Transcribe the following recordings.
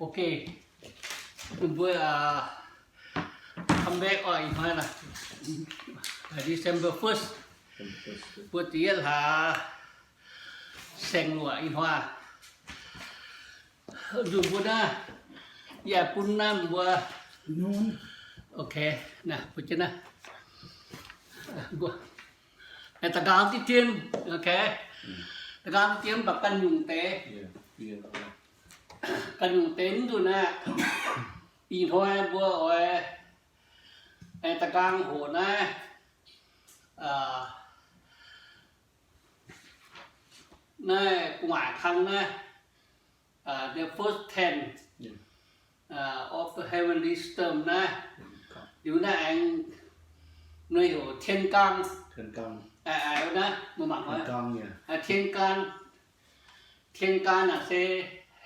Ok, mbuo come back oc. Ih hnoi naaic December first, mbuo ziepc yietv hlaax saeng-luoqc ih hnoi. Nzunc mbuo naaiv yaac bun naaiv mbuo. Ok, naaiv mbuo jienv naaiv, mbuo da'nqaang diqv dien, ok, da'nqaang diqv dien mv baac ganh nyungc deix, ganh nyungc deix mv nzunc aeqv, ih hnoi mbuo oix da'nqaang hoc naaiv, naaiv gu'nguaaic kang naaiv, the first ten of the heavenly system naaiv. Liuz naaiv aengx, ninh heuc 天罡, naaiv mbuo mangc, 天罡, 天罡 naaic se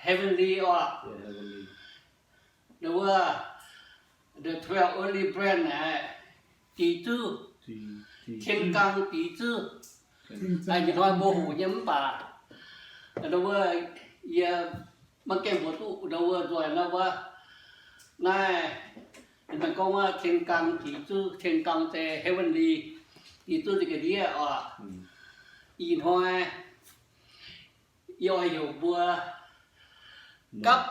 heavenly oc. Wuov, the twelve early branch naaic, 地支, 天罡地支. Ih hnoi mbuo hoqc nyei mv baac, wuov, yie maiv gaengh mbuox duqv wuov nzoih nor wuov. Naaiv, mienh gorngv wuov 天罡地支, 天罡 se heavenly, 地支 se ga'ndiev oc. Ih hnoi yie oix heuc mbuo gapv,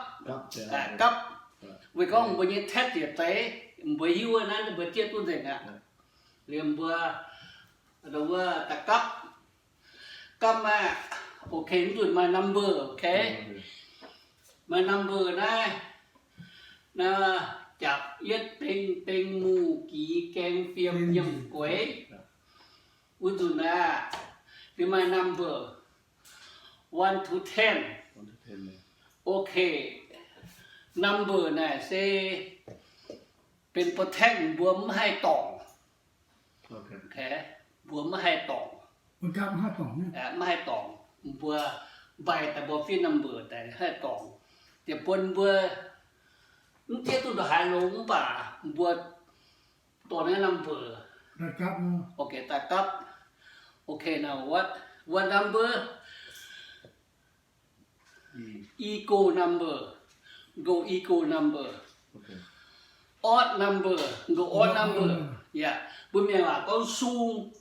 gapv. Weic gorngv mbuo nyei test yietc deix, mbuo hiuv naaiv mbuo zieqv duqv nzengc aqv. Liemh mbuo, wuov, da'gapv, gapv maah. Ok, mv nzunc maaih number, ok. Maaih number naaiv, naaiv japc yietv, beng, beng muh, giz, gaeng, fiem, nyiemc, gueix. Wuov nzunc naaiv, ninh maaih number one to ten. Ok, number naaic se benx protect mbuo mv haih dorngc. Mbuo mv haih dorngc, mv haih dorngc. Mbuo mbaih daaih mbuo fiev number daaih haih dorngc. Diex bun mbuo mv zieqv duqv ndongc haaix longx mv baac mbuo dorh naaiv number, ok, daaih gapv. Ok, now what, what number? Equal number, go equal number. Odd number, go odd number. Yaac mbuo mienh waac gorngv sung,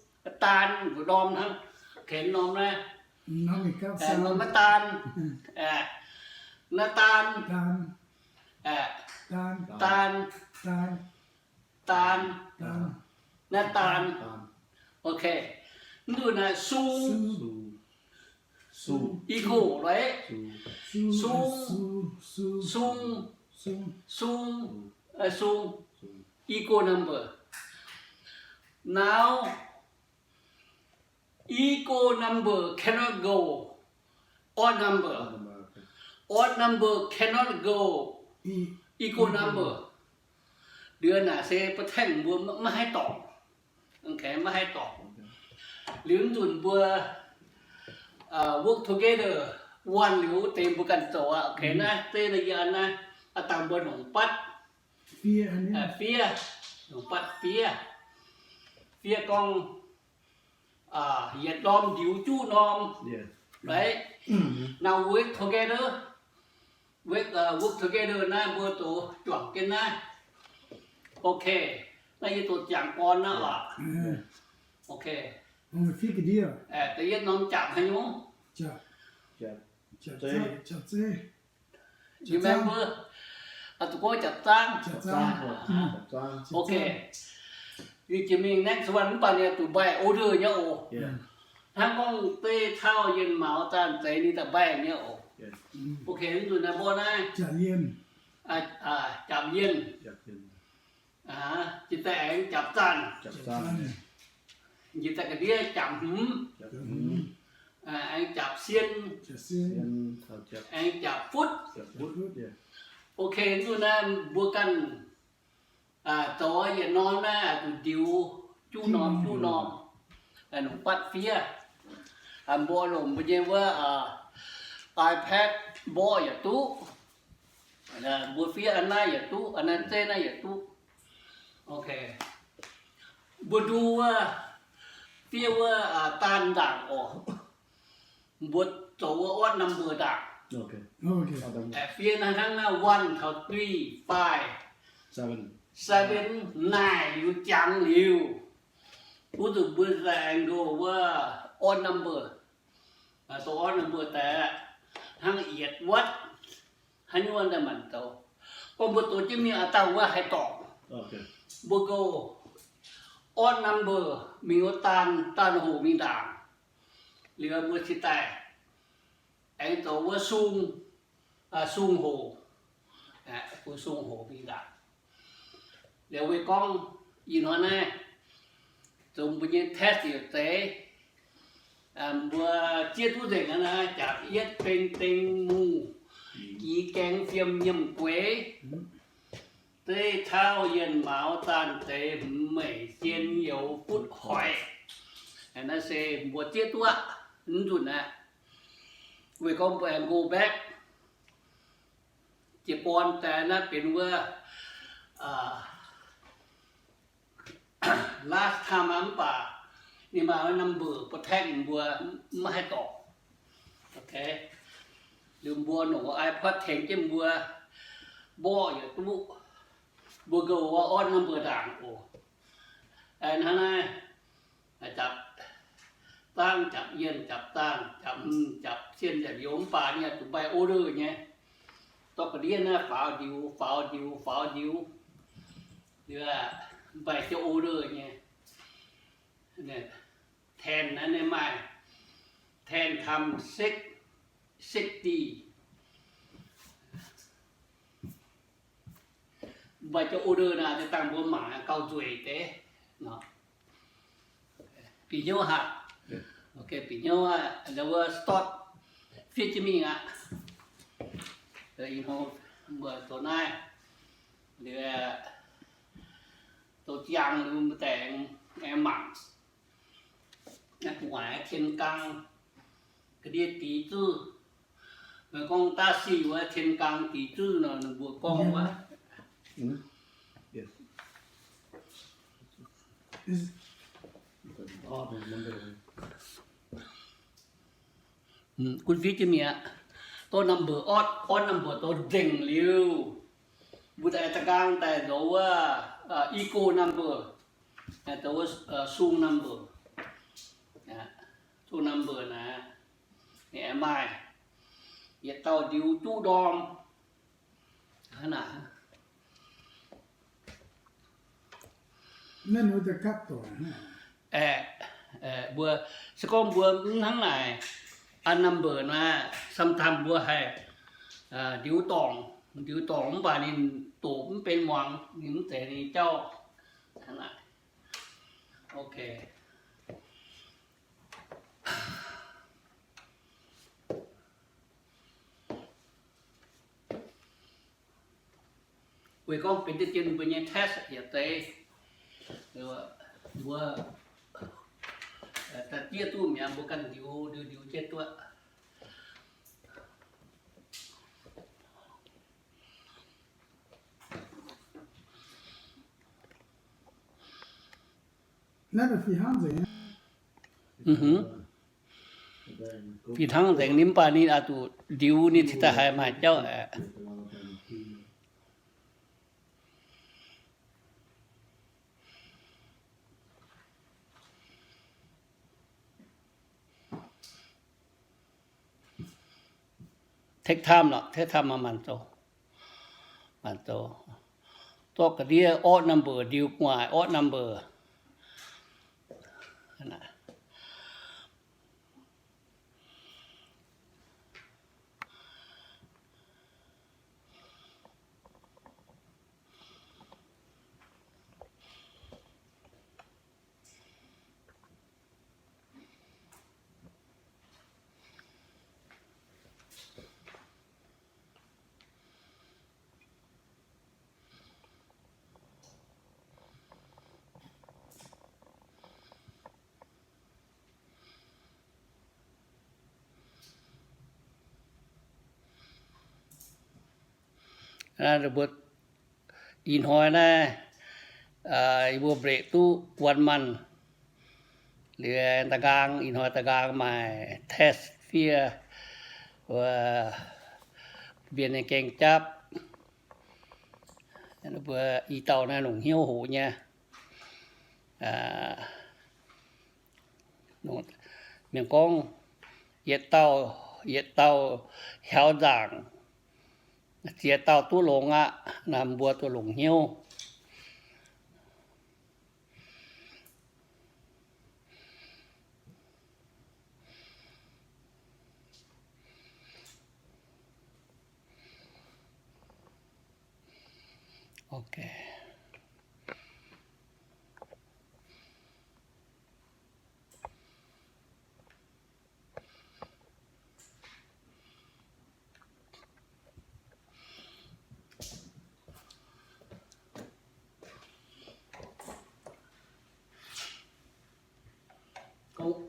daan, mbuo norm hnangv. Kengx norm naaiv, norm naaiv daan, naaiv daan, daan, daan, naaiv daan. Ok, mv nzunc naaiv sung, equal, right? Sung, sung, sung, sung, equal number. Now, equal number cannot go odd number. Odd number cannot go equal number. Liuz naaic se protect mbuo maiv haih dorngc. Maiv haih dorngc. Liuz nzunc mbuo work together, one liuz deix mbuo ganh zoux aqv. Ok, naaiv zeiv naaiv yie naaiv, aa, dangh mbuo longc batv fiev, longc batv fiev. Fiev gorngv yietc norm ndiux juqv norm. Right? Now work together, work together naaiv mbuo zoux juangc jienv naaiv. Ok, naaiv yie zoux ziangx gorn naaiv aac. Ok, da'yietv norm japc haaix nyungc? Remember, zuqc gorngv japc zaang. Ok, yie jiex mingh next one mv baac ninh zuqc mbaih order nyei oc. Hnangv gorngv zeiv, tauv, yienh, maux, zaanh, zeix ninh daaih mbaih nyei oc. Ok, mv nzunc naaiv mbuo naaiv japc yienh, jiex daaih aengx japc zaanh, jiex daaih ga'ndiev japc hmz, aengx japc sien, aengx japc futv. Ok, mv nzunc naaiv mbuo ganh zoux yietc norm naaiv zuqc ndiux juqv norm juqv norm, longc batv fiev. Mbuo longc mbuo nyei wuov iPad mborqv yaac duqv. Mbuo fiev a'naaiv yaac duqv, a'naaiv zeiv naaiv yaac duqv. Ok, mbuo ndu wuov, fiev wuov daan ndaangc oc. Mbuo zoux wuov odd number ndaangc. Fiev naaiv hnangv naaiv one taux three, five, seven, nine liuz jangx liuz, wuov zuqc mbuo aengx nqox wuov odd number, zoux odd number daaih hnangv yietc wuov, haaix nyungc daaih manc zoux. Gorngv mbuo zoux jienv mingh a'dangh wuov haih dorngc. Mbuo nqox odd number mingh wuov daan, daan hoc mingh ndaangc, liuz mbuo cingx daaih aengx zoux wuov sung, sung hoc, mbuo sung hoc mingh ndaangc. Liuz weic gorngv ih hnoi naaiv zoux mbuo nyei test yietc deix, mbuo zieqv duqv nzengc aqv naaiv, jaax yietv beng deng mungh, jiex gaeng fiem nyiemc gueix, zeiv tauv yienh mauz zaanh deix hmz meic sien youz futv hoic. Naaiv se mbuo zieqv duqv aqv, mv nzunc aqv. Weic gorngv mbuo aengx go back, jiez gorn daaih naaiv benx wuov last time aqv, mv baac ninh maaih number protect mbuo maiv haih dorngc. Liuz mbuo nongc iPod tengx jienv mbuo mborqv yietc duqv, mbuo nqox wuov odd number ndaangc oc. Hnangv naaiv, japc zaangv, japc yienh, japc zaangh, japc hmz, japc cien, japc youz, mv baac ninh zuqc mbaih order nyei. Dorh ga'ndiev naaiv faaux ndiux, faaux ndiux, faaux ndiux, mbaih jienv order nyei. Ten naaiv maaih ten times six, sixty. Mbaih jienv order naaiv, dangh mbuo mangc gauh nzueic deix. Bieqc hnyouv haic. Bieqc hnyouv, wuov stop fiev jienv mingh aqv. Ih hnoi mbuo zoux naaiv, liuz zoux ziangx liuz mbuo daaih aengx mangc. Gu'nguaaic tien gaang ga'ndiev dic zuv. Meih gorngv da'sic wuov tien gaang dic zuv nor, ninh mbuo gorngv wuov. Gunv fiev jienv mingh aqv. Dorh number odd, odd number dorh nzengc liuz, mbuo daaih da'nqaang daaih zoux wuov equal number, zoux wuov sum number. Sum number naaiv, ninh aengx maaih yietc dauh ndiux juqv ndorm. Hnangv naaic. Aeqv, mbuo se gorngv mbuo mv hnangv naaic, odd number naaiv, sometimes mbuo haih ndiux dorngc, ndiux dorngc mv baac ninh doqc mv benx muangx, ninh mv zeiz ninh jauv. Hnangv naaic. Ok. Weic gorngv benx deix mbuo nyei test yietc deix, mbuo da'diev duqv mi'aqv, mbuo ganh ndiux, ndiux, ndiux jienv duqv. Naaiv fih hnangv nzengc. Fih hnangv nzengc, ninh mv baac ninh oix zuqc ndiux ninh cingx daaih haiz maaih jauv aeqv. Take time lorqc, take time maanc zoux. Maanc zoux. Zorqv ga'ndiev odd number ndiux gu'nguaaic odd number. Ih hnoi naaiv yie mbuo mbu'ziex duqv one month. Liuz da'nqaang, ih hnoi da'nqaang maaih test fiev wuov mbienc ninh gaeng japv. Mbuo i dauh naaiv longc hnyouv hoqc nyei. Mienh gorngv, yietc dauh, yietc dauh hiaaux nzaangc, ziex dauh duqv longx aqv. Naaiv mbuo duqv longc hnyouv.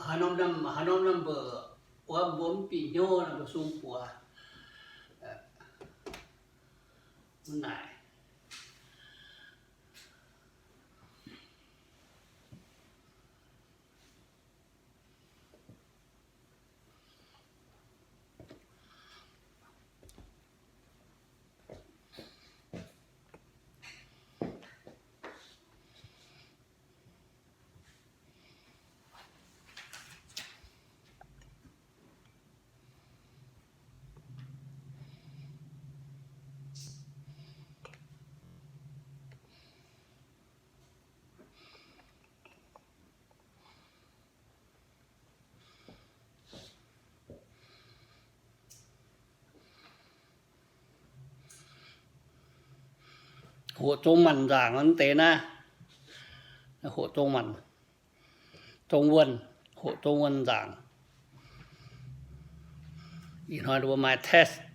Haaix norm, haaix norm mbuo, mbuo mv bieqc hnyouv nor mbuo sung buoz. Naaic. Hoqc zong maanc nzaangc mv deix naaiv. Hoqc zong maanc, zong wuonh, hoqc zong wuonh nzaangc. Ih hnoi mbuo maaih test.